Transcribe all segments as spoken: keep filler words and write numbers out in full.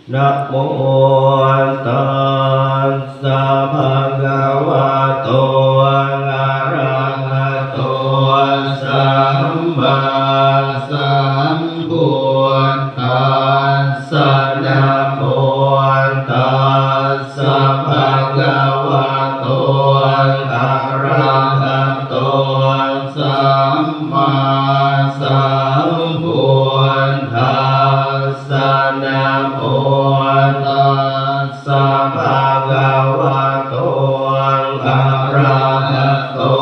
Namo tassa bhagavato arahato sammāsambuddhassa. Namo tassa bhagavato arahato sammāsambuddhassa. Namo tassa bhagavato arahato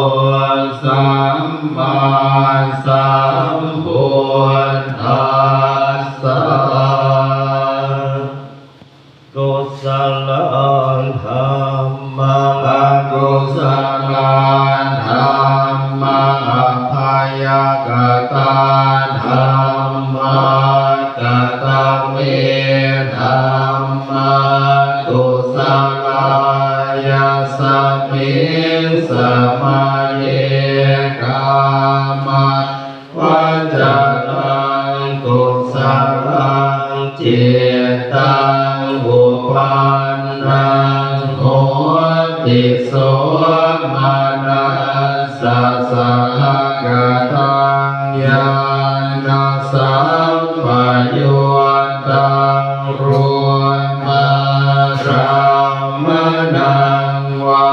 sammāsambuddhassa. Kusalā dhammā, akusalā dhammā, abyākatā dhammā. Katame dhammā kusalā? Yasmiṃ samaye kāmā vacanaṃ kusalaṃ cittaṃ uppannaṃ hoti somanassasahagataṃ ñāṇasampayuttaṃ rūpārammaṇaṃ vā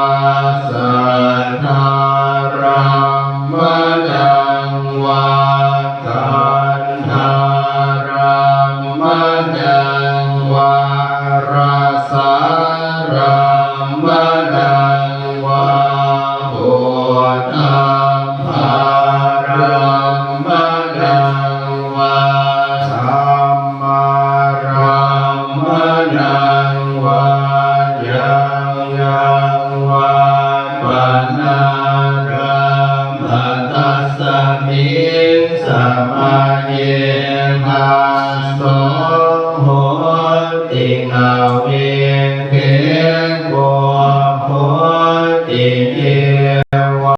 saddārammaṇaṃ vā gandhārammaṇaṃ vā rasārammaṇaṃ vā phoṭṭhabbārammaṇaṃ vā dhammārammaṇaṃ vā yaṃ yaṃ vā panārabbha, tasmiṃ samaye phasso hoti, avikkhepo hoti, ye vā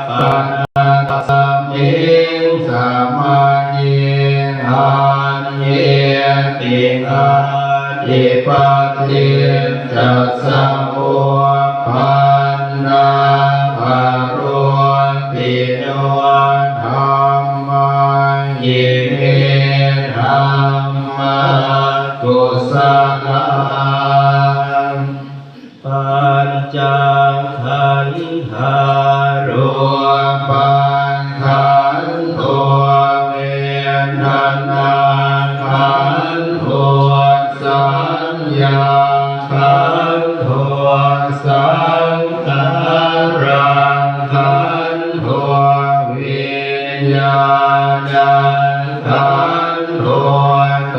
pana tasmiṃ samaye aññepi atthi paṭiccasamuppannā arūpino dhammā, ime dhammā kusalā. Pañcakkhandhā: rūpakkhandho, vedanākkhandho, saññākkhandho, saṅkhārakkhandho, viññāṇakkhandho.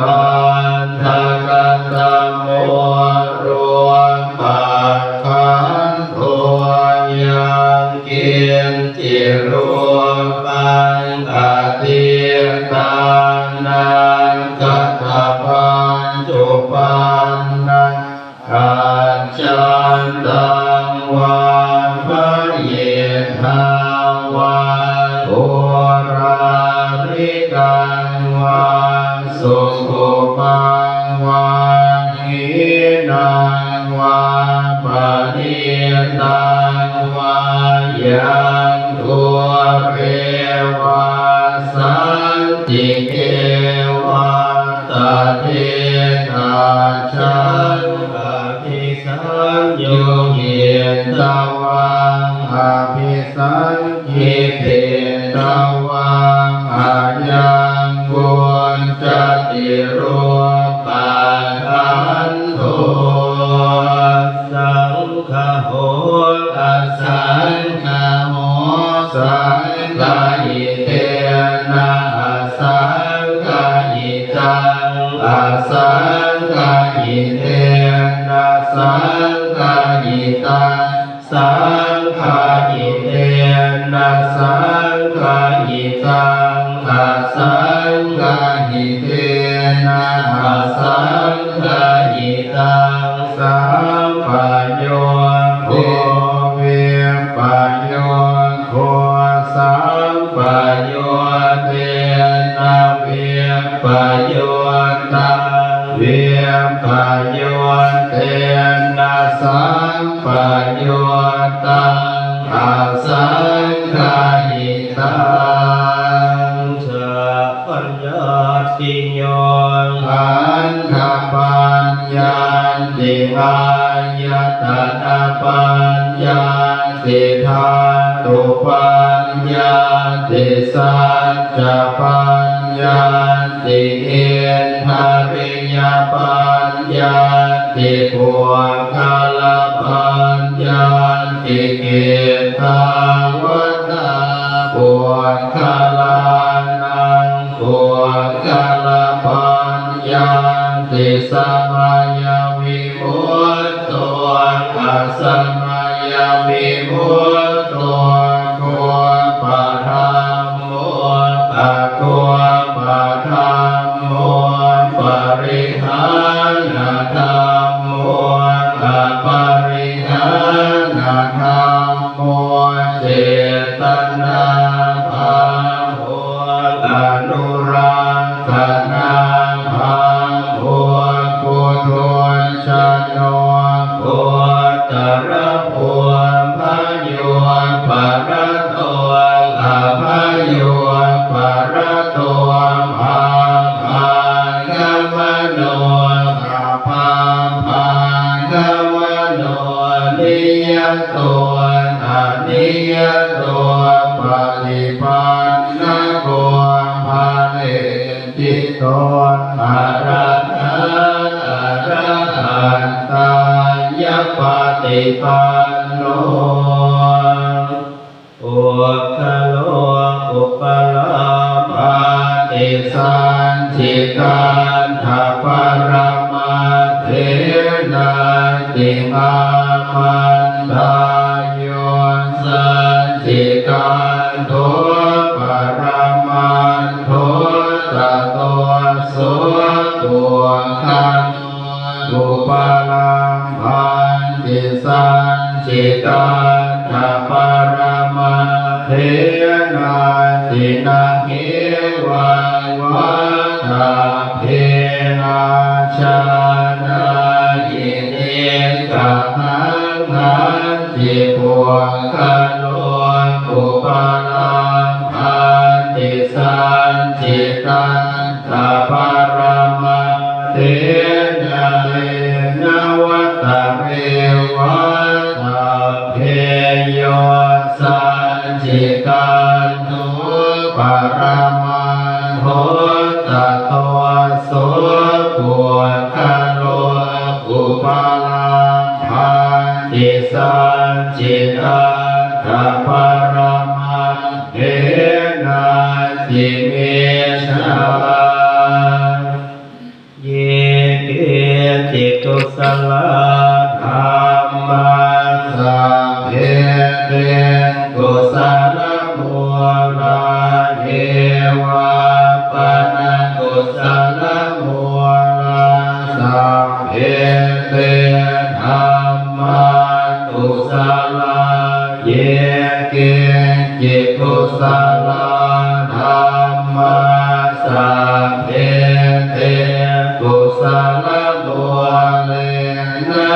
Tattha katamo rūpakkhandho? Yaṃ kiñci rūpaṃ atītānāgatapaccuppannaṃ ajjhattaṃ vā bahiddhā vā oḷārikaṃ vā sukhumaṃ vā hīnaṃ vā paṇītaṃ vā yaṃ dūre vā santike vā tadekajjhaṃ abhisaññūhitvā abhisaṅkhipitvā ayaṃ vuccati rūpakkhandho. Saṅgaho asaṅgaho, saṅgahitena asaṅgahitaṃ, asaṅgahitena saṅgahitaṃ, saṅgahitena saṅgahitaṃ, asaṅgahitena asaṅgahitaṃ. Sampayogo vippayogo, sampayuttena vippayuttaṃ, vi payuttena sampayuttaṃ asaṅgahitaṃ. Cha paññattiyo khandhapaññatti āyatanapaññatti dhātupaññatti saccapaññatti indriyapaññatti puggalapaññatti. Kittāvatā puggalānaṃ puggalapaññatti samayavimutto asamayavimutto kuppadhammo akuppadhammo parihānadhammo aparihānadhammo cetanābhāvo anurakkhanābhāvo puthujjano gotrabhū bhayūparato abhayūparato bhabbāgamano abhabbāgamano niyato aniyato paṭipannako phale ṭhito arahā arahattāya paṭipanno. Puggalo upalabbhati saccikaṭṭhaparamaṭṭhenāti. Āmantā. Yo saccikaṭṭho paramaṭṭho tato so puggalo upalabbhati saccikaṭṭhaparamatthena. Na hevaṃ vattabbe. Ājānāhi niggahaṃ. Hañci puggalo upalabbhati saccikaṭṭha paramatthena. Tena vata re vattabbe. Yo saccikaṭṭho paramaṭṭho tato so puggalo upalabbhati saccikaṭṭhaparamat thenāti micchā. Ye keci kusalā dhammā sabbe te kusalamūlā. Ye vā pana kusalamūlā sabbe te dhammā kusalā. Ye keci kusalā dhammā sabbe te kusalamūlena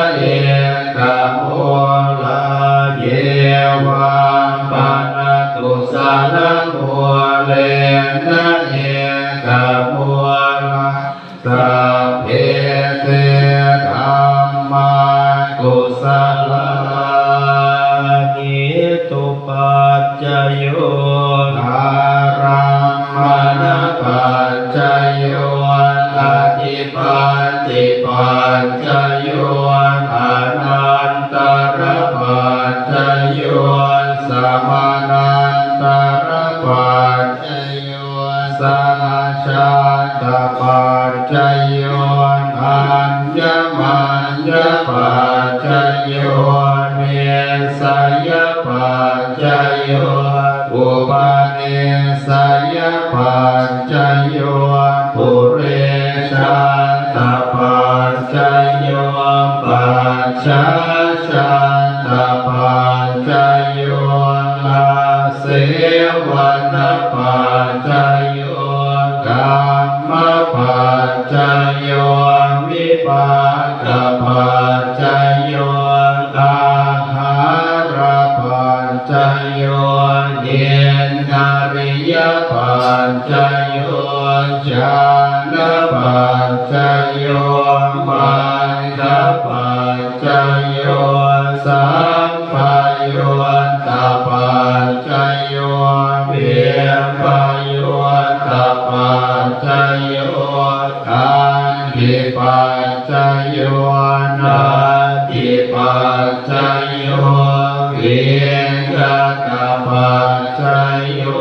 ekamūlā. Ye vā pana kusalamūlena ekamūlā sabbe te dhammā kusalā. Hetupaccayo, ārammaṇapaccayo, adhipatipaccayo, anantarapaccayo, samanantarapaccayo, sahajātapaccayo, aññamaññapaccayo, nissayapaccayo, upanissayapaccayo, purejātapaccayo, pacchājātapaccayo, āsevanapaccayo, kammapaccayo, vipā indriyapaccayo, jhānapaccayo, maggapaccayo, sampayuttapaccayo, vippayuttapaccayo, atthipaccayo, natthipaccayo, vigatapaccayo,